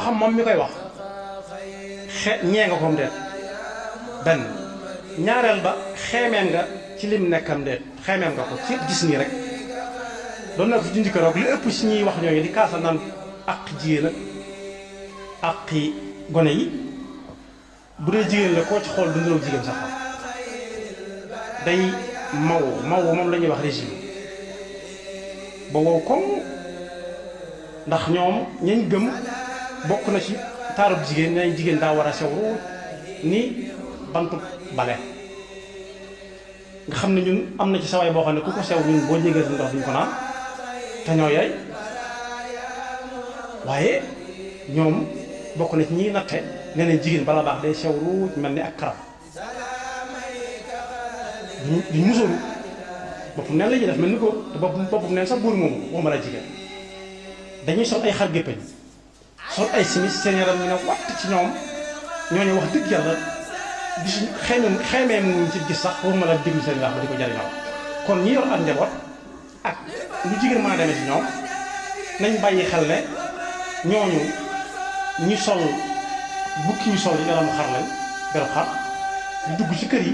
xam moom mi koy wax ñee nga koom deet benn ñaareel ba xeemeem nga ci lim nekkam deet xeemeem nga ko ci gis nii rek doon na ko junj keroog li ëpp si ñuy wax ñooñu di kaasa naan ak jigéen ak àqi gone yi bu dee jigéen la koo ci xool du nelaw jigéen sax day maw moom la ñuy wax régime ba wow koŋ ndax ñoom ñañ gëm bokk na ci taarub jigéen ñañ jigéen daa war a sew ruuj ni bantu bale nga xam ne ñun am na ci sawaay boo xam ne ku ko sew ñun boo jégee ndox duñ ko naan te ñoo yaay waaye ñoom bokk na ci ñiy natte nee nañ jigéen bala baax day sew ruuj mel ni ak karab duñ musóoru boppam neen la ñuy def mel ni góor te boppam neen sax góor moomu waxuma la jigéen dañuy sol ay xar géppañ sol ay simis seen yaram ñu ne watt ci ñoom ñooñu wax dëgg yàlla gis xeemee mu ci gis sax waxuma la déglu seen wax ba di ko jariñoo kon ñi yor ak njaboot ak lu jigéen mën a demee ci ñoom nañ bàyyi xel ne ñooñu ñi sol bukki ñu sol yi nga doon xar lañ beru xar di dugg ci kër yi